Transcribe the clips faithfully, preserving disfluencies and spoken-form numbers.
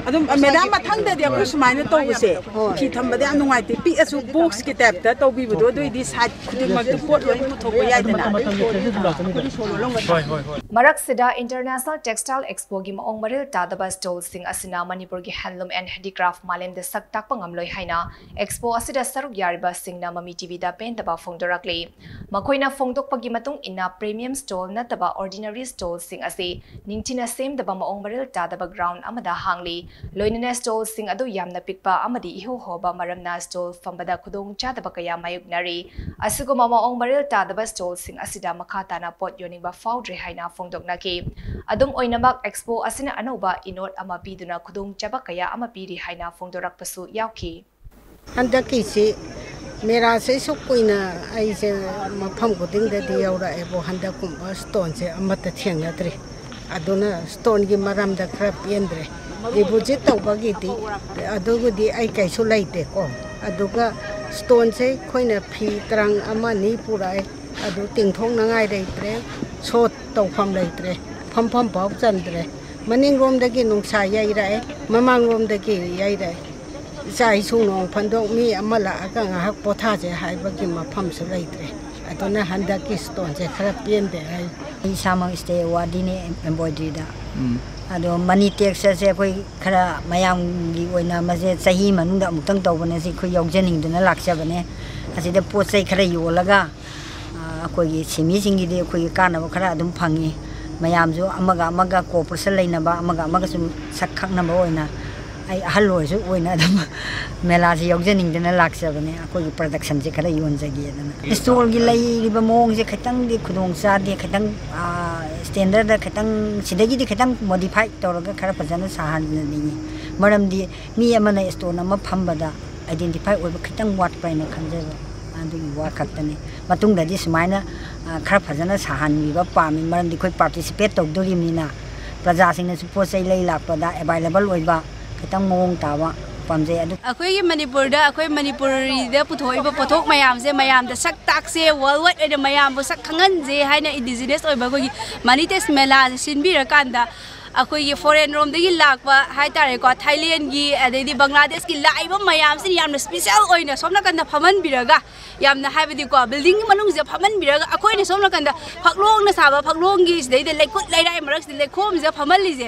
ꯑꯗꯨꯝ ꯃꯦꯗꯥꯝ, ꯃꯊꯪꯗꯗꯤ ꯑꯩꯈꯣꯏ ꯁꯨꯃꯥꯏꯅ ꯇꯧꯕꯁꯦ, ꯐꯤ ꯊꯝꯕꯗ ꯌꯥꯝ ꯅꯨꯡꯉꯥꯏꯇꯦ, ꯄꯤꯛꯑꯁꯨ ꯕꯣꯛꯁꯀꯤ ꯇꯥꯏꯞꯇ ꯇꯧꯕꯤꯕꯗꯣ, ꯑꯗꯨꯑꯣꯏꯗꯤ ꯁꯥꯏꯠ ꯈꯨꯗꯤꯡꯃꯛꯇ ꯄꯣꯠ ꯂꯣꯏ ꯄꯨꯊꯣꯛꯄ ꯌꯥꯏꯗꯅ꯫ ꯃꯔꯛꯁꯤꯗ International Textile Expoꯒꯤ ꯃꯑꯣꯡ ꯃꯔꯤꯜ ꯇꯥꯗꯕ ꯁ꯭ꯇꯣꯜꯁꯤꯡ ꯑꯁꯤꯅ ꯃꯅꯤꯄꯨꯔꯒꯤ handloom and handicraft ꯃꯥꯂꯦꯝꯗ ꯁꯛ ꯇꯥꯛꯄ ꯉꯝꯂꯣꯏ ꯍꯥꯏꯅ ꯑꯦꯛꯁꯄꯣ ꯑꯁꯤꯗ ꯁꯔꯨꯛ ꯌꯥꯔꯤꯕꯁꯤꯡꯅ ꯃꯃꯤ ꯇꯤꯚꯤꯗ ꯄꯦꯟꯗꯕ ꯐꯣꯡꯗꯣꯔꯛꯂꯤ꯫ ꯃꯈꯣꯏꯅ ꯐꯣꯡꯗꯣꯛꯄꯒꯤ ꯃꯇꯨꯡ ꯏꯟꯅ, premium stall ꯅꯠꯇꯕ ordinary stallꯁꯤꯡ ꯑꯁꯤ ꯅꯤꯡꯊꯤꯅ ꯁꯦꯝꯗꯕ ꯃꯑꯣꯡ ꯃꯔꯤꯜ ꯇꯥꯗꯕ ground ꯑꯃꯗ ꯍꯥꯡꯂꯤ꯫ ꯂꯣꯏꯅꯅ stallꯁꯤꯡ ꯑꯗꯨ ꯌꯥꯝꯅ ꯄꯤꯛꯄ ꯑꯃꯗꯤ ꯏꯍꯣ ꯍꯣꯕ ꯃꯔꯝꯅ stall ꯐꯝꯕꯗ ꯈꯨꯗꯣꯡ ꯆꯥꯗꯕ ꯀꯌꯥ ꯃꯥꯌꯣꯛꯅꯔꯤ꯫ ꯑꯁꯤꯒꯨꯝꯕ ꯃꯑꯣꯡ ꯃꯔꯤꯜ ꯇꯥꯗꯕ stallꯁꯤꯡ ꯑꯁꯤꯗ ꯃꯈꯥ ꯇꯥꯅ ꯄꯣꯠ ꯌꯣꯟꯅꯤꯡꯕ ꯐꯥꯎꯗ꯭ꯔꯦ ꯍꯥꯏꯅ ꯐꯣꯡꯗꯣꯛꯅꯈꯤ꯫ ꯑꯗꯨꯝ ꯑꯣꯏꯅꯃꯛ, ꯑꯦꯛꯁꯄꯣ ꯑꯁꯤꯅ ꯑꯅꯧꯕ ꯏꯅꯣꯠ ꯑꯃ ꯄꯤꯗꯨꯅ ꯈꯨꯗꯣꯡꯆꯥꯕ ꯀꯌꯥ ꯑꯃ ꯄꯤꯔꯤ ꯍꯥꯏꯅ ꯐꯣꯡꯗꯣꯔꯛꯄꯁꯨ ꯌꯥꯎꯈꯤ꯫ ꯍꯟꯗꯛꯀꯤꯁꯤ ꯃꯦꯂꯥꯁꯦ ꯁꯨꯛ ꯀꯨꯏꯅ ꯑꯩꯁꯦ ꯃꯐꯝ ꯈꯨꯗꯤꯡꯗꯗꯤ ꯌꯧꯔꯛꯑꯦꯕꯨ, ꯍꯟꯗꯛꯀꯨꯝꯕ ꯁ꯭ꯇꯣꯟꯁꯦ ꯑꯃꯠꯇ ꯊꯦꯡꯅꯗ꯭ꯔꯤ꯫ ꯑꯗꯨꯅ ꯁ꯭ꯇꯣꯟꯒꯤ ꯃꯔꯝꯗ ꯈꯔ ꯄꯦꯟꯗ꯭ꯔꯦ꯫ ꯗꯤꯄꯣꯖꯤꯠ ꯇꯧꯕꯒꯤꯗꯤ ꯑꯗꯨꯕꯨꯗꯤ ꯑꯩ ꯀꯩꯁꯨ ꯂꯩꯇꯦꯀꯣ꯫ ꯑꯗꯨꯒ ꯁ꯭ꯇꯣꯟꯁꯦ ꯑꯩꯈꯣꯏꯅ ꯐꯤ ꯇꯔꯪ ꯑꯃ ꯑꯅꯤ ꯄꯨꯔꯛꯑꯦ, ꯑꯗꯨ ꯇꯤꯡꯊꯣꯛꯅꯉꯥꯏ ꯂꯩꯇ꯭ꯔꯦ, ꯁꯣ ꯇꯧꯐꯝ ꯂꯩꯇ꯭ꯔꯦ, ꯐꯝꯐꯝ ꯐꯥꯎ ꯆꯟꯗ꯭ꯔꯦ꯫ ꯃꯅꯤꯡꯂꯣꯝꯗꯒꯤ ꯅꯨꯡꯁꯥ ꯌꯩꯔꯛꯑꯦ, ꯃꯃꯥꯡꯂꯣꯝꯗꯒꯤ ꯌꯩꯔꯛꯑꯦ꯫ ꯏꯆꯥ ꯏꯁꯨ ꯅꯣꯡ ꯐꯥꯗꯣꯛ ꯃꯤ ꯑꯃ ꯂꯥꯛꯑꯒ ꯉꯥꯏꯍꯥꯛ ꯄꯣꯊꯥꯁꯦ ꯍꯥꯏꯕꯒꯤ ꯃꯐꯝꯁꯨ ꯂꯩꯇ꯭ꯔꯦ꯫ ꯑꯗꯨꯅ ꯍꯟꯗꯛꯀꯤ ꯁ꯭ꯇꯣꯟꯁꯦ ꯈꯔ ꯄꯦꯟꯗꯦ ꯑꯩ꯫ ꯑꯩ ꯏꯁꯥꯃꯛ ꯁ꯭ꯇꯦꯋꯥꯔꯗꯤꯅꯦ, ꯑꯦꯝꯕ꯭ꯔꯣꯏꯗ꯭ꯔꯤꯗ꯫ ꯑꯗꯣ ꯃꯅꯤ ꯇꯦꯛꯁ ꯑꯁꯦ ꯑꯩꯈꯣꯏ ꯈꯔ ꯃꯌꯥꯝꯒꯤ ꯑꯣꯏꯅ ꯃꯁꯦ ꯆꯍꯤ ꯃꯅꯨꯡꯗ ꯑꯃꯨꯛꯇꯪ ꯇꯧꯕꯅꯦ, ꯁꯤ ꯑꯩꯈꯣꯏ ꯌꯥꯎꯖꯅꯤꯡꯗꯨꯅ ꯂꯥꯛꯆꯕꯅꯦ꯫ ꯑꯁꯤꯗ ꯄꯣꯠ ꯆꯩ ꯈꯔ ꯌꯣꯜꯂꯒ ꯑꯩꯈꯣꯏꯒꯤ ꯁꯤꯟꯃꯤꯁꯤꯡꯒꯤꯗꯤ ꯑꯩꯈꯣꯏꯒꯤ ꯀꯥꯟꯅꯕ ꯈꯔ ꯑꯗꯨꯝ ꯐꯪꯉꯤ꯫ ꯃꯌꯥꯝꯁꯨ ꯑꯃꯒ ꯑꯃꯒ cooperation ꯂꯩꯅꯕ, ꯑꯃꯒ ꯑꯃꯒꯁꯨ ꯁꯛ ꯈꯪꯅꯕ ꯑꯣꯏꯅ ꯑꯩ ꯑꯍꯜ ꯑꯣꯏꯔꯁꯨ ꯑꯣꯏꯅ ꯑꯗꯨꯝ ꯃꯦꯂꯥꯁꯤ ꯌꯥꯎꯖꯅꯤꯡꯗꯅ ꯂꯥꯛꯆꯕꯅꯦ꯫ ꯑꯩꯈꯣꯏꯒꯤ productionꯁꯦ ꯈꯔ ꯌꯣꯟꯖꯒꯦꯗꯅ꯫ Stallꯒꯤ ꯂꯩꯔꯤꯕ ꯃꯑꯣꯡꯁꯦ ꯈꯤꯇꯪꯗꯤ ꯈꯨꯗꯣꯡ ꯆꯥꯗꯦ, ꯈꯤꯇꯪ standardꯗ ꯈꯤꯇꯪ, ꯁꯤꯗꯒꯤꯗꯤ ꯈꯤꯇꯪ modify ꯇꯧꯔꯒ ꯈꯔ ꯐꯖꯅ ꯁꯥꯍꯟꯅꯤꯡꯉꯤ꯫ ꯃꯔꯝꯗꯤ ꯃꯤ ꯑꯃꯅ stall ꯑꯃ ꯐꯝꯕꯗ identify ꯑꯣꯏꯕ ꯈꯤꯇꯪ ꯋꯥꯠꯄ꯭ꯔꯥ ꯍꯥꯏꯅ ꯈꯟꯖꯕ, ꯑꯗꯨꯒꯤ ꯋꯥ ꯈꯛꯇꯅꯤ꯫ ꯃꯇꯨꯡꯗꯗꯤ ꯁꯨꯃꯥꯏꯅ ꯈꯔ ꯐꯖꯅ ꯁꯥꯍꯟꯕꯤꯕ ꯄꯥꯝꯃꯤ, ꯃꯔꯝꯗꯤ ꯑꯩꯈꯣꯏ participate ꯇꯧꯗꯣꯔꯤꯕꯅꯤꯅ꯫ ꯄ꯭ꯔꯖꯥꯁꯤꯡꯅꯁꯨ ꯄꯣꯠ ꯆꯩ ꯂꯩ ꯂꯥꯛꯄꯗ available ꯑꯣꯏꯕ, ꯈꯤꯇꯪ ꯃꯑꯣꯡ ꯇꯥꯕ ꯄꯥꯝꯖꯩ꯫ ꯑꯗꯨ ꯑꯩꯈꯣꯏꯒꯤ ꯃꯅꯤꯄꯨꯔꯗ, ꯑꯩꯈꯣꯏ ꯃꯅꯤꯄꯨꯔꯤꯗ ꯄꯨꯊꯣꯛꯏꯕ ꯄꯣꯠꯊꯣꯛ ꯃꯌꯥꯝꯁꯦ ꯃꯌꯥꯝꯗ ꯁꯛ ꯇꯥꯛꯁꯦ, world wide ꯑꯣꯏꯅ ꯃꯌꯥꯝꯕꯨ ꯁꯛ ꯈꯪꯍꯟꯁꯦ ꯍꯥꯏꯅ indigenous ꯑꯣꯏꯕ ꯑꯩꯈꯣꯏꯒꯤ ꯃꯅꯤ ꯇꯦꯛꯁ ꯃꯦꯂꯥꯁꯦ ꯁꯤꯟꯕꯤꯔꯀꯥꯟꯗ ꯑꯩꯈꯣꯏꯒꯤ ꯐꯣꯔꯦꯟ ꯔꯣꯝꯗꯒꯤ ꯂꯥꯛꯄ ꯍꯥꯏꯇꯥꯔꯦꯀꯣ, ꯊꯥꯏꯂꯦꯟꯒꯤ ꯑꯗꯩꯗꯤ ꯕꯪꯒ꯭ꯂꯥꯗꯦꯁꯀꯤ ꯂꯥꯛꯏꯕ ꯃꯌꯥꯝꯁꯤꯅ ꯌꯥꯝꯅ ꯁ꯭ꯄꯤꯁꯦꯜ ꯑꯣꯏꯅ ꯁꯣꯝ ꯅꯥꯀꯟꯗ ꯐꯝꯍꯟꯕꯤꯔꯒ, ꯌꯥꯝꯅ ꯍꯥꯏꯕꯗꯤꯀꯣ, ꯕꯤꯜꯗꯤꯡꯒꯤ ꯃꯅꯨꯡꯁꯤꯗ ꯐꯝꯍꯟꯕꯤꯔꯒ, ꯑꯩꯈꯣꯏꯅ ꯁꯣꯝ ꯅꯥꯀꯟꯗ ꯐꯛꯂꯣꯡꯅ ꯁꯥꯕ ꯐꯛꯂꯣꯡꯒꯤ ꯁꯤꯗꯩꯗ ꯂꯩꯀꯨꯠ ꯂꯩꯔꯥꯏ ꯃꯔꯛꯁꯤꯗ ꯂꯩꯈꯣꯝꯁꯤꯗ ꯐꯝꯍꯜꯂꯤꯁꯦ,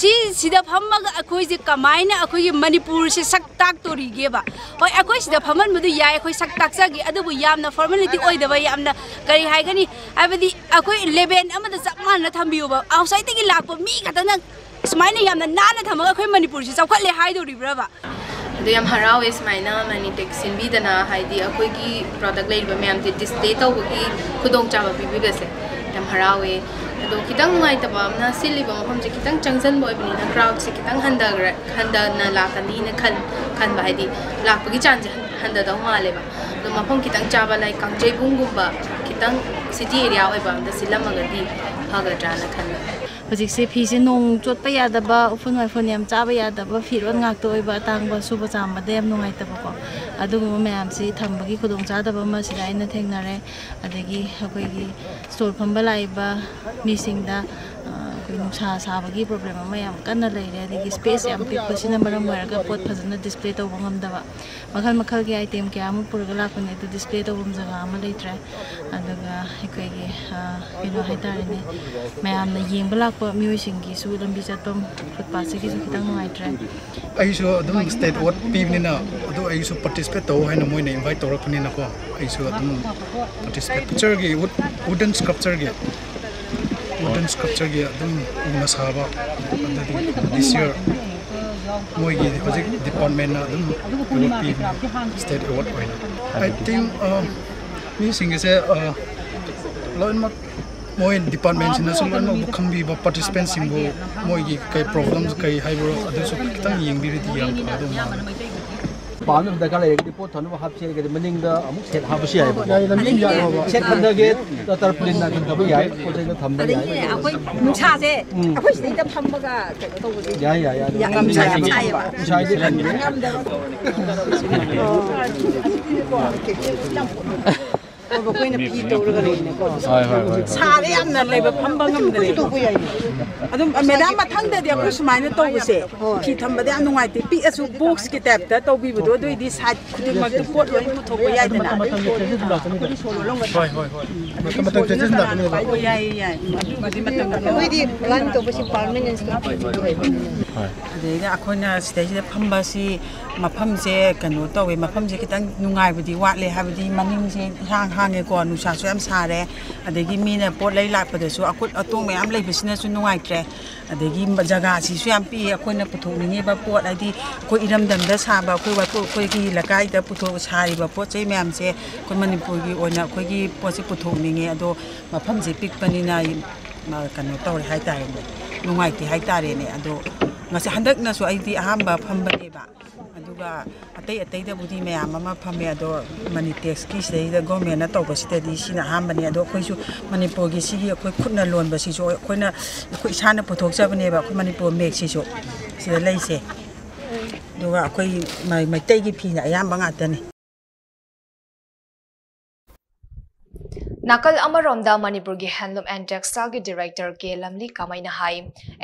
ꯁꯤ ꯁꯤꯗ ꯐꯝꯃꯒ ꯑꯩꯈꯣꯏꯁꯦ ꯀꯃꯥꯏꯅ ꯑꯩꯈꯣꯏꯒꯤ ꯃꯅꯤꯄꯨꯔꯁꯦ ꯁꯛ ꯇꯥꯛꯇꯣꯔꯤꯒꯦꯕ? ꯍꯣꯏ, ꯑꯩꯈꯣꯏ ꯁꯤꯗ ꯐꯝꯍꯟꯕꯗꯨ ꯌꯥꯏ, ꯑꯩꯈꯣꯏ ꯁꯛ ꯇꯥꯛꯆꯒꯦ, ꯑꯗꯨꯕꯨ ꯌꯥꯝꯅ ꯐꯣꯔꯃꯦꯂꯤꯇꯤ ꯑꯣꯏꯗꯕ, ꯌꯥꯝꯅ ꯀꯔꯤ ꯍꯥꯏꯒꯅꯤ, ꯍꯥꯏꯕꯗꯤ ꯑꯩꯈꯣꯏ ꯂꯦꯕꯦꯜ ꯑꯃꯗ ꯆꯞ ꯃꯥꯟꯅ ꯊꯝꯕꯤꯌꯣꯕ꯫ ꯑꯥꯎꯠꯁꯥꯏꯗꯇꯒꯤ ꯂꯥꯛꯄ ꯃꯤ ꯈꯛꯇꯅ ꯁꯨꯃꯥꯏꯅ ꯌꯥꯝꯅ ꯅꯥꯟꯅ ꯊꯝꯃꯒ ꯑꯩꯈꯣꯏ ꯃꯅꯤꯄꯨꯔꯁꯤ ꯆꯥꯎꯈꯠꯂꯦ ꯍꯥꯏꯗꯣꯔꯤꯕ꯭ꯔꯕ? ꯑꯗꯣ ꯌꯥꯝ ꯍꯔꯥꯎꯋꯦ ꯁꯨꯃꯥꯏꯅ ꯃꯅꯤꯇꯦꯛ ꯁꯤꯟꯕꯤꯗꯅ, ꯍꯥꯏꯗꯤ ꯑꯩꯈꯣꯏꯒꯤ ꯄ꯭ꯔꯣꯗꯛ ꯂꯩꯔꯤꯕ ꯃꯌꯥꯝꯁꯦ ꯗꯤꯁꯄ꯭ꯂꯦ ꯇꯧꯕꯒꯤ ꯈꯨꯗꯣꯡꯆꯥꯕ ꯄꯤꯕꯤꯕꯁꯦ ꯌꯥꯝ ꯍꯔꯥꯎꯋꯦ꯫ ꯑꯗꯣ ꯈꯤꯇꯪ ꯅꯨꯡꯉꯥꯏꯇꯕ ꯑꯃꯅ, ꯁꯤꯜꯂꯤꯕ ꯃꯐꯝꯁꯦ ꯈꯤꯇꯪ ꯆꯪꯁꯤꯟꯕ ꯑꯣꯏꯕꯅꯤꯅ ꯀ꯭ꯔꯥꯎꯗꯁꯦ ꯈꯤꯇꯪ ꯍꯟꯊꯈ꯭ꯔꯦ, ꯍꯟꯊꯅ ꯂꯥꯛꯀꯅꯤꯅ ꯈꯟ ꯈꯟꯕ, ꯍꯥꯏꯗꯤ ꯂꯥꯛꯄꯒꯤ ꯆꯥꯡꯁꯦ ꯍꯟ- ꯍꯟꯊꯗꯧ ꯃꯥꯜꯂꯦꯕ꯫ ꯑꯗꯣ ꯃꯐꯝ ꯈꯤꯇꯪ ꯆꯥꯕ, ꯂꯥꯏꯛ ꯀꯥꯡꯖꯩꯕꯨꯡꯒꯨꯝꯕ, ꯈꯤꯇꯪ ꯁꯤꯇꯤ ꯑꯦꯔꯤꯌꯥ ꯑꯣꯏꯕ ꯑꯝꯗ ꯁꯤꯜꯂꯝꯃꯒꯗꯤ ꯐꯒꯗ꯭ꯔꯥꯅ ꯈꯜꯂꯦ꯫ ꯍꯧꯖꯤꯛꯁꯦ ꯐꯤꯁꯦ ꯅꯣꯡ ꯆꯣꯠꯄ ꯌꯥꯗꯕ, ꯎꯐꯨꯟ ꯋꯥꯏꯐꯨꯟ ꯌꯥꯝ ꯆꯥꯕ ꯌꯥꯗꯕ, ꯐꯤꯔꯣꯜ ꯉꯥꯛꯇ ꯑꯣꯏꯕ, ꯑꯇꯥꯡꯕ ꯁꯨꯕ ꯆꯥꯝꯕꯗ ꯌꯥꯝ ꯅꯨꯡꯉꯥꯏꯇꯕꯀꯣ꯫ ꯑꯗꯨꯒꯨꯝꯕ ꯃꯌꯥꯝꯁꯤ ꯊꯝꯕꯒꯤ ꯈꯨꯗꯣꯡꯆꯥꯗꯕ ꯑꯃ ꯁꯤꯗ ꯑꯩꯅ ꯊꯦꯡꯅꯔꯦ꯫ ꯑꯗꯒꯤ ꯑꯩꯈꯣꯏꯒꯤ ꯁ꯭ꯇꯣꯜ ꯐꯝꯕ ꯂꯥꯛꯏꯕ ꯃꯤꯁꯤꯡꯗ, ꯑ, ꯑꯩꯈꯣꯏ ꯅꯨꯡꯁꯥ ꯁꯥꯕꯒꯤ ꯄ꯭ꯔꯣꯕ꯭ꯂꯦꯝ ꯑꯃ ꯌꯥꯝ ꯀꯟꯅ ꯂꯩꯔꯦ꯫ ꯑꯗꯒꯤ ꯁ꯭ꯄꯦꯁ ꯌꯥꯝ ꯄꯤꯛꯄꯁꯤꯅ ꯃꯔꯝ ꯑꯣꯏꯔꯒ ꯄꯣꯠ ꯐꯖꯅ ꯗꯤꯁꯄ꯭ꯂꯦ ꯇꯧꯕ ꯉꯝꯗꯕ꯫ ꯃꯈꯜ ꯃꯈꯜꯒꯤ ꯑꯥꯏꯇꯦꯝ ꯀꯌꯥ ꯑꯃ ꯄꯨꯔꯒ ꯂꯥꯛꯄꯅꯦ, ꯑꯗꯨ ꯗꯤꯁꯄ꯭ꯂꯦ ꯇꯧꯐꯝ ꯖꯒꯥ ꯑꯃ ꯂꯩꯇ꯭ꯔꯦ꯫ ꯑꯗꯨꯒ ꯑꯩꯈꯣꯏꯒꯤ, ꯑ, ꯀꯩꯅꯣ ꯍꯥꯏꯇꯥꯔꯦꯅꯦ, ꯃꯌꯥꯝꯅ ꯌꯦꯡꯕ ꯂꯥꯛꯄ ꯃꯤꯑꯣꯏꯁꯤꯡꯒꯤꯁꯨ ꯂꯝꯕꯤ ꯆꯠꯐꯝ ꯐꯨꯠꯄꯥꯠꯁꯤꯒꯤꯁꯨ ꯈꯤꯇꯪ ꯅꯨꯡꯉꯥꯏꯇ꯭ꯔꯦ꯫ ꯑꯩꯁꯨ ꯑꯗꯨꯝ ꯁ꯭ꯇꯦꯠ ꯑꯦꯋꯥꯔꯗ ꯄꯤꯕꯅꯤꯅ, ꯑꯗꯨ ꯑꯩꯁꯨ ꯄꯥꯔꯇꯤꯁꯤꯄꯦꯠ ꯇꯧ ꯍꯥꯏꯅ ꯃꯣꯏꯅ ꯏꯟꯚꯥꯏꯠ ꯇꯧꯔꯛꯄꯅꯤꯅꯀꯣ, ꯑꯩꯁꯨ ꯑꯗꯨꯝ ꯄꯥꯔꯇꯤꯁꯤꯄꯦꯠ, ꯄꯤꯛꯆꯔꯒꯤ, ꯋꯨꯗ, ꯋꯨꯗꯟ ꯁ꯭ꯀꯜꯞꯆꯔꯒꯤ, ꯋꯨꯗꯟ ꯁ꯭ꯀꯜꯞꯆꯔꯒꯤ ꯑꯗꯨꯝ ꯎꯅ ꯁꯥꯕ, ꯑꯗꯨꯗꯤ ꯗꯤꯁ ꯌꯔ ꯃꯣꯏꯒꯤ ꯍꯧꯖꯤꯛ ꯗꯤꯄꯥꯔꯠꯃꯦꯟꯅ ꯑꯗꯨꯝ ꯑꯦꯋꯥꯔꯗ ꯄꯤꯕꯅꯤ, ꯁ꯭ꯇꯦꯠ ꯑꯦꯋꯥꯔꯗ ꯑꯣꯏꯅ꯫ ꯑꯥꯏ ꯊꯤꯡ, ꯑ, ꯃꯤꯁꯤꯡꯒꯤꯁꯦ, ꯑ, ꯂꯣꯏꯅꯃꯛ ꯃꯣꯏ ꯗꯤꯄꯥꯔꯠꯃꯦꯟꯁꯤꯅꯁꯨ ꯂꯣꯏꯅꯃꯛ ꯈꯪꯕꯤꯕ, ꯄꯥꯔꯇꯤꯁꯤꯄꯦꯟꯁꯤꯡꯕꯨ ꯃꯣꯏꯒꯤ ꯀꯩ ꯄ꯭ꯔꯣꯕ꯭ꯂꯦꯝꯁ ꯀꯩ ꯍꯥꯏꯕ꯭ꯔꯣ, ꯑꯗꯨꯁꯨ ꯈꯤꯇꯪ ꯌꯦꯡꯕꯤꯔꯗꯤ ꯌꯥꯝ ꯐꯒꯗꯧ ꯃꯥꯜꯂꯦ꯫ ꯄꯥꯝꯅꯕ ꯗꯔꯀꯥꯔ ꯂꯩꯔꯒꯗꯤ ꯄꯣꯠ ꯊꯥꯅꯕ ꯍꯥꯞꯁꯦ ꯍꯥꯏꯔꯒꯗꯤ ꯃꯅꯤꯡꯗ ꯑꯃꯨꯛ ꯁꯦꯠ ꯍꯥꯞꯄꯁꯨ ꯌꯥꯏꯕꯀꯣ꯫ ꯌꯥꯏ, ꯂꯝꯕꯤ ꯌꯥꯏ, ꯌꯥꯏ꯫ ꯁꯦꯠ ꯍꯟꯊꯒꯦ, ꯇꯔꯄꯨꯂꯤꯟ ꯅꯥꯀꯟ ꯊꯝꯕ ꯌꯥꯏ, ꯄꯣꯠ ꯆꯩꯗꯣ ꯊꯝꯕ ꯌꯥꯏ꯫ ꯑꯗꯒꯤ ꯑꯩꯈꯣꯏ ꯅꯨꯡꯁꯥꯁꯦ, ꯎꯝ꯫ ꯑꯩꯈꯣꯏ ꯁꯤꯗꯩꯗ ꯐꯝꯕꯒ ꯀꯩꯅꯣ ꯇꯧꯕꯗꯤ ꯌꯥꯏ, ꯌꯥꯏ, ꯌꯥꯏ꯫ ꯌꯥꯝ ꯅꯨꯡꯁꯥ ꯌꯥꯝ ꯁꯥꯏꯌꯦꯕ꯫ ꯅꯨꯡꯁꯥꯗꯤ ꯐꯪꯗꯦ꯫ ꯉꯝꯗꯕ꯫ ꯑꯩꯈꯣꯏꯅ ꯐꯤ ꯇꯧꯔꯒ ꯂꯩꯅꯦꯀꯣ꯫ ꯍꯣꯏ ꯍꯣꯏ ꯍꯣꯏ ꯁꯥꯔꯦ ꯌꯥꯝꯅ ꯂꯩꯕ ꯐꯝꯕ ꯉꯝꯗ꯭ꯔꯦ꯫ ꯑꯗꯨꯝ ꯃꯦꯗꯥꯝ ꯃꯊꯪꯗꯗꯤ ꯑꯩꯈꯣꯏ ꯁꯨꯃꯥꯏꯅ ꯇꯧꯕꯁꯦ ꯐꯤ ꯊꯝꯕꯗ ꯌꯥꯝ ꯅꯨꯡꯉꯥꯏꯇꯦ꯫ ꯄꯤꯛꯑꯁꯨ ꯕꯣꯛꯁꯀꯤ ꯇꯥꯏꯞꯇ ꯇꯧꯕꯤꯕꯗꯣ ꯑꯗꯨꯑꯣꯏꯗꯤ ꯁꯥꯏꯠ ꯈꯨꯗꯤꯡꯃꯛꯇ ꯄꯣꯠ ꯂꯣꯏ ꯄꯨꯊꯣꯛꯄ ꯌꯥꯏꯗꯅ꯫ ꯍꯣꯏ ꯍꯣꯏ ꯍꯣꯏ ꯃꯇꯝ ꯃꯇꯝ ꯆꯦꯟꯁꯤꯟꯂꯛꯀꯅꯦꯕ꯫ ꯍꯣꯏ ꯌꯥꯏꯌꯦ ꯌꯥꯏ꯫ ꯑꯗꯨꯕꯨꯗꯤ ꯃꯇꯝ ꯃꯇꯝ ꯑꯩꯈꯣꯏꯗꯤ ꯄ꯭ꯂꯥꯟ ꯇꯧꯕꯁꯤ ꯄꯥꯔꯃꯤꯅꯦꯟꯁ ꯑꯗꯩꯗ ꯑꯩꯈꯣꯏꯅ ꯁꯤꯗꯩꯁꯤꯗ ꯐꯝꯕꯁꯤ ꯃꯐꯝꯁꯦ ꯀꯩꯅꯣ ꯇꯧꯋꯦ꯫ ꯃꯐꯝꯁꯦ ꯈꯤꯇꯪ ꯅꯨꯡꯉꯥꯏꯕꯗꯤ ꯋꯥꯠꯂꯦ꯫ ꯍꯥꯏꯕꯗꯤ ꯃꯅꯤꯡꯁꯦ ꯏꯍꯥꯡ ꯍꯥꯡꯉꯦꯀꯣ꯫ ꯅꯨꯡꯁꯥꯁꯨ ꯌꯥꯝ ꯁꯥꯔꯦ꯫ ꯑꯗꯒꯤ ꯃꯤꯅ ꯄꯣꯠ ꯂꯩ ꯂꯥꯛꯄꯗꯁꯨ ꯑꯀꯨꯠ ꯑꯇꯣꯡ ꯃꯌꯥꯝ ꯂꯩꯕꯁꯤꯅꯁꯨ ꯅꯨꯡꯉꯥꯏꯇ꯭ꯔꯦ꯫ ꯑꯗꯒꯤ ꯖꯒꯥꯁꯤꯁꯨ ꯌꯥꯝ ꯄꯤꯛꯑꯦ꯫ ꯑꯩꯈꯣꯏꯅ ꯄꯨꯊꯣꯛꯅꯤꯡꯉꯤꯕ ꯄꯣꯠ ꯍꯥꯏꯗꯤ ꯑꯩꯈꯣꯏ ꯏꯔꯝꯗꯝꯗ ꯁꯥꯕ ꯑꯩꯈꯣꯏ ꯋꯥꯊꯣꯛ ꯑꯩꯈꯣꯏꯒꯤ ꯂꯩꯀꯥꯏꯗ ꯄꯨꯊꯣꯛ ꯁꯥꯔꯤꯕ ꯄꯣꯠ ꯆꯩ ꯃꯌꯥꯝꯁꯦ ꯑꯩꯈꯣꯏ ꯃꯅꯤꯄꯨꯔꯒꯤ ꯑꯣꯏꯅ ꯑꯩꯈꯣꯏꯒꯤ ꯄꯣꯠꯁꯦ ꯄꯨꯊꯣꯛꯅꯤꯡꯉꯦ꯫ ꯑꯗꯣ ꯃꯐꯝꯁꯦ ꯄꯤꯛꯄꯅꯤꯅ ꯀꯩꯅꯣ ꯇꯧꯔꯦ ꯍꯥꯏꯇꯥꯔꯦꯅꯦ꯫ ꯅꯨꯡꯉꯥꯏꯇꯦ ꯍꯥꯏꯇꯥꯔꯦꯅꯦ꯫ ꯑꯗꯣ ꯉꯁꯤ ꯍꯟꯗꯛꯅꯁꯨ ꯑꯩꯗꯤ ꯑꯍꯥꯟꯕ ꯐꯝꯕꯅꯦꯕ꯫ ꯑꯗꯨꯒ ꯑꯇꯩ ꯑꯇꯩꯗꯕꯨꯗꯤ ꯃꯌꯥꯝ ꯑꯃ ꯐꯝꯃꯦ꯫ ꯑꯗꯣ ꯃꯅꯤꯇꯦꯛꯁꯀꯤ ꯁꯤꯗꯩꯗ ꯒꯣꯔꯃꯦꯟꯅ ꯇꯧꯕꯁꯤꯗꯗꯤ ꯁꯤꯅ ꯑꯍꯥꯟꯕꯅꯤ꯫ ꯑꯗꯣ ꯑꯩꯈꯣꯏꯁꯨ ꯃꯅꯤꯄꯨꯔꯒꯤ ꯁꯤꯒꯤ ꯑꯩꯈꯣꯏ ꯈꯨꯠꯅ ꯂꯣꯟꯕꯁꯤꯁꯨ ꯑꯩꯈꯣꯏꯅ ꯑꯩꯈꯣꯏ ꯏꯁꯥꯅ ꯄꯨꯊꯣꯛꯆꯕꯅꯦꯕ꯫ ꯑꯩꯈꯣꯏ ꯃꯅꯤꯄꯨꯔ ꯃꯦꯛꯁꯤꯁꯨ ꯁꯤꯗ ꯂꯩꯁꯦ꯫ ꯑꯗꯨꯒ ꯑꯩꯈꯣꯏ ꯃꯩꯇꯩꯒꯤ ꯐꯤꯅ ꯑꯌꯥꯝꯕ ꯉꯥꯛꯇꯅꯤ꯫ ꯅꯥꯀꯜ ꯑꯃꯔꯣꯝꯗ ꯃꯅꯤꯄꯨꯔꯒꯤ Handloom and Textileꯒꯤ Director K ꯂꯝꯂꯤ ꯀꯥꯃꯩꯅ high,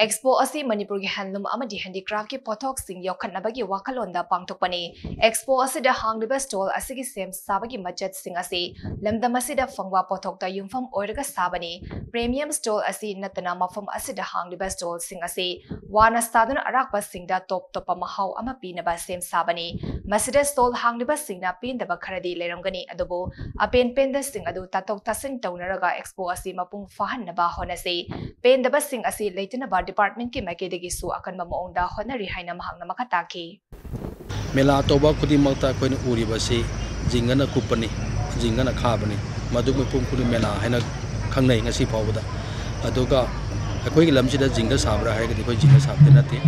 Expo ꯑꯁꯤ ꯃꯅꯤꯄꯨꯔꯒꯤ handloom ꯑꯃꯗꯤ handicraftꯀꯤ ꯄꯣꯠꯊꯣꯛꯁꯤꯡ ꯌꯣꯛꯈꯠꯅꯕꯒꯤ ꯋꯥꯈꯜꯂꯣꯟꯗ ꯄꯥꯡꯊꯣꯛꯄꯅꯤ꯫ Expo ꯑꯁꯤꯗ ꯍꯥꯡꯂꯤꯕ stall ꯑꯁꯤꯒꯤ ꯁꯦꯝ ꯁꯥꯕꯒꯤ ꯃꯆꯠꯁꯤꯡ ꯑꯁꯤ ꯂꯝꯗꯝ ꯑꯁꯤꯗ ꯐꯪꯕ ꯄꯣꯠꯊꯣꯛꯇ ꯌꯨꯝꯐꯝ ꯑꯣꯏꯔꯒ ꯁꯥꯕꯅꯤ꯫ Premium stall ꯑꯁꯤ ꯅꯠꯇꯅ ꯃꯐꯝ ꯑꯁꯤꯗ ꯍꯥꯡꯂꯤꯕ stallꯁꯤꯡ ꯑꯁꯤ ꯋꯥꯅ ꯁꯥꯗꯨꯅ ꯑꯔꯥꯛꯄꯁꯤꯡꯗ ꯇꯣꯞ ꯇꯣꯞꯄ ꯃꯍꯥꯎ ꯑꯃ ꯄꯤꯅꯕ ꯁꯦꯝ ꯁꯥꯕꯅꯤ꯫ ꯃꯁꯤꯗ stall ꯍꯥꯡꯂꯤꯕꯁꯤꯡꯅ ꯄꯦꯟꯗꯕ ꯈꯔꯗꯤ ꯂꯩꯔꯝꯒꯅꯤ, ꯑꯗꯨꯕꯨ ꯑꯄꯦꯟ ꯄꯦꯟꯗꯁꯤꯡ ꯑꯗꯨ ꯇꯥꯊꯣꯛ ꯇꯥꯁꯤꯟ ꯇꯧꯅꯔꯒ Expo ꯑꯁꯤ ꯃꯄꯨꯡ ꯐꯥꯍꯟꯅꯕ ꯍꯣꯠꯅꯁꯤ꯫ ꯄꯦꯟꯗꯕꯁꯤꯡ ꯑꯁꯤ ꯂꯩꯇꯅꯕ departmentꯀꯤ ꯃꯥꯏꯀꯩꯗꯒꯤꯁꯨ ꯑꯀꯟꯕ ꯃꯑꯣꯡꯗ ꯍꯣꯠꯅꯔꯤ ꯍꯥꯏꯅ ꯃꯍꯥꯛꯅ ꯃꯈꯥ ꯇꯥꯈꯤ꯫ ꯃꯦꯂꯥ ꯇꯧꯕ ꯈꯨꯗꯤꯡꯃꯛꯇ ꯑꯩꯈꯣꯏꯅ ꯎꯔꯤꯕꯁꯤ ꯖꯤꯡꯒꯅ ꯀꯨꯞꯄꯅꯤ, ꯖꯤꯡꯒꯅ ꯈꯥꯕꯅꯤ꯫ ꯃꯗꯨ ꯃꯤꯄꯨꯝ ꯈꯨꯗꯤꯡ ꯃꯦꯂꯥ ꯍꯥꯏꯅ ꯈꯪꯅꯩ ꯉꯁꯤ ꯐꯥꯎꯕꯗ꯫ ꯑꯗꯨꯒ ꯑꯩꯈꯣꯏꯒꯤ ꯂꯝꯁꯤꯗ ꯖꯤꯡꯒ ꯁꯥꯕ꯭ꯔꯥ ꯍꯥꯏꯔꯒꯗꯤ ꯑꯩꯈꯣꯏ ꯖꯤꯡꯒ ꯁꯥꯕꯗꯤ ꯅꯠꯇꯦ꯫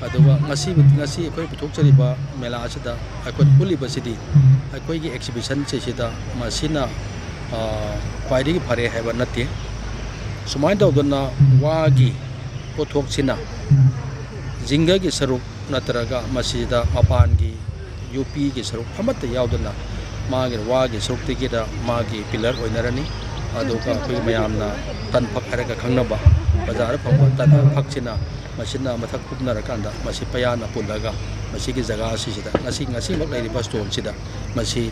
ꯑꯗꯨꯒ ꯉꯁꯤ, ꯉꯁꯤ ꯑꯩꯈꯣꯏ ꯄꯨꯊꯣꯛꯆꯔꯤꯕ ꯃꯦꯂꯥ ꯑꯁꯤꯗ ꯑꯩꯈꯣꯏꯅ ꯎꯠꯂꯤꯕꯁꯤꯗꯤ ꯑꯩꯈꯣꯏꯒꯤ exhibitionꯁꯤꯗ ꯃꯁꯤꯅ, ꯑ, ꯈ꯭ꯋꯥꯏꯗꯒꯤ ꯐꯔꯦ ꯍꯥꯏꯕ ꯅꯠꯇꯦ꯫ ꯁꯨꯃꯥꯏꯅ ꯇꯧꯗꯅ ꯋꯥꯒꯤ ꯄꯣꯠꯊꯣꯛꯁꯤꯅ ꯖꯤꯡꯒꯒꯤ ꯁꯔꯨꯛ ꯅꯠꯇ꯭ꯔꯒ ꯃꯁꯤꯗ ꯃꯄꯥꯟꯒꯤ ꯌꯣꯠꯄꯤꯒꯤ ꯁꯔꯨꯛ ꯑꯃꯠꯇ ꯌꯥꯎꯗꯅ ꯃꯥꯒꯤ ꯋꯥꯒꯤ ꯁꯔꯨꯛꯇꯒꯤꯗ ꯃꯥꯒꯤ ꯄꯤꯂꯔ ꯑꯣꯏꯅꯔꯅꯤ꯫ ꯑꯗꯨꯒ ꯑꯩꯈꯣꯏ ꯃꯌꯥꯝꯅ ꯇꯟ ꯐꯛ ꯍꯥꯏꯔꯒ ꯈꯪꯅꯕ, ꯕꯖꯥꯔꯗ ꯐꯪꯕ ꯇꯟ ꯐꯛꯁꯤꯅ ꯃꯁꯤꯅ ꯃꯊꯛ ꯀꯨꯞꯅꯔꯀꯥꯟꯗ ꯃꯁꯤ ꯄꯌꯥꯅ ꯄꯨꯜꯂꯒ ꯃꯁꯤꯒꯤ ꯖꯒꯥ ꯑꯁꯤꯁꯤꯗ ꯉꯁꯤ, ꯉꯁꯤꯃꯛ ꯂꯩꯔꯤꯕ ꯁ꯭ꯇꯣꯜꯁꯤꯗ ꯃꯁꯤ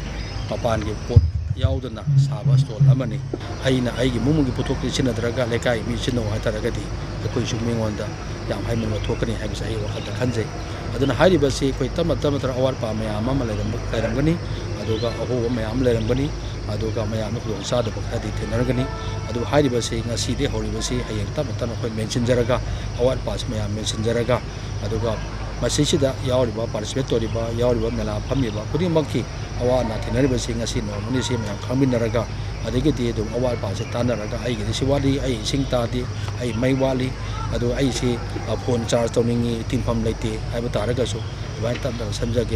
ꯃꯄꯥꯟꯒꯤ ꯄꯣꯠ ꯌꯥꯎꯗꯅ ꯁꯥꯕ ꯁ꯭ꯇꯣꯜ ꯑꯃꯅꯤ꯫ ꯑꯩꯅ ꯑꯩꯒꯤ ꯏꯃꯨꯡ ꯃꯅꯨꯡꯒꯤ ꯄꯣꯠꯊꯣꯛꯇꯤ ꯁꯤꯖꯤꯟꯅꯗ꯭ꯔꯒ ꯂꯩꯀꯥꯏ ꯃꯤ ꯁꯤꯖꯤꯟꯅꯧ ꯍꯥꯏ ꯇꯥꯔꯒꯗꯤ ꯑꯩꯈꯣꯏꯁꯨ ꯃꯤꯉꯣꯟꯗ ꯌꯥꯝ ꯍꯥꯏꯃꯟꯕ ꯊꯣꯛꯀꯅꯤ ꯍꯥꯏꯕꯁꯦ ꯑꯩ ꯋꯥꯈꯜꯗ ꯈꯟꯖꯩ꯫ ꯑꯗꯨꯅ ꯍꯥꯏꯔꯤꯕꯁꯤ ꯑꯩꯈꯣꯏ ꯇꯞꯅ ꯇꯞꯅ ꯇꯞꯅ ꯑꯋꯥꯠ ꯑꯄꯥ ꯃꯌꯥꯝ ꯑꯃ ꯂꯩꯔꯝꯕ-, ꯂꯩꯔꯝꯒꯅꯤ, ꯑꯗꯨꯒ ꯑꯍꯣꯕ ꯃꯌꯥꯝ ꯑꯃ ꯂꯩꯔꯝꯒꯅꯤ, ꯑꯗꯨꯒ ꯃꯌꯥꯝꯅ ꯈꯨꯗꯣꯡꯆꯥꯗꯕ ꯈꯔꯗꯤ ꯊꯦꯡꯅꯔꯒꯅꯤ꯫ ꯑꯗꯨ ꯍꯥꯏꯔꯤꯕꯁꯤ ꯉꯁꯤꯗꯒꯤ ꯍꯧꯔꯤꯕꯁꯤ ꯍꯌꯦꯡ ꯇꯞꯅ ꯇꯞꯅ ꯑꯩꯈꯣꯏ ꯃꯦꯟꯁꯤꯟꯖꯔꯒ, ꯑꯋꯥꯠ ꯑꯄꯥꯁꯤ ꯃꯌꯥꯝ ꯃꯦꯟꯁꯤꯟꯖꯔꯒ, ꯑꯗꯨꯒ ꯃꯁꯤꯁꯤꯗ ꯌꯥꯎꯔꯤꯕ, ꯄꯥꯔꯇꯤꯁꯤꯄꯦꯠ ꯇꯧꯔꯤꯕ, ꯌꯥꯎꯔꯤꯕ ꯃꯦꯂꯥ ꯐꯝꯃꯤꯕ ꯈꯨꯗꯤꯡꯃꯛꯀꯤ ꯑꯋꯥ ꯑꯅꯥ ꯊꯦꯡꯅꯔꯤꯕꯁꯤ ꯉꯁꯤ ꯅꯣꯡꯃꯅꯤ ꯁꯤ ꯃꯌꯥꯝ ꯈꯪꯃꯤꯟꯅꯔꯒ, ꯑꯗꯒꯤꯗꯤ ꯑꯗꯨꯝ ꯑꯋꯥꯠ ꯑꯄꯥꯁꯦ ꯇꯥꯟꯅꯔꯒ ꯑꯩꯒꯤꯗꯤ ꯁꯤ ꯋꯥꯠꯂꯤ, ꯑꯩ ꯏꯁꯤꯡ ꯇꯥꯗꯦ, ꯑꯩ ꯃꯩ ꯋꯥꯠꯂꯤ, ꯑꯗꯨ ꯑꯩꯁꯤ, ꯑ, ꯐꯣꯟ ꯆꯥꯔꯖ ꯇꯧꯅꯤꯡꯉꯤ, ꯇꯤꯟꯐꯝ ꯂꯩꯇꯦ ꯍꯥꯏꯕ ꯇꯥꯔꯒꯁꯨ ꯑꯗꯨꯃꯥꯏꯅ ꯇꯞ ꯇꯞꯅ ꯁꯦꯝꯖꯒꯦ꯫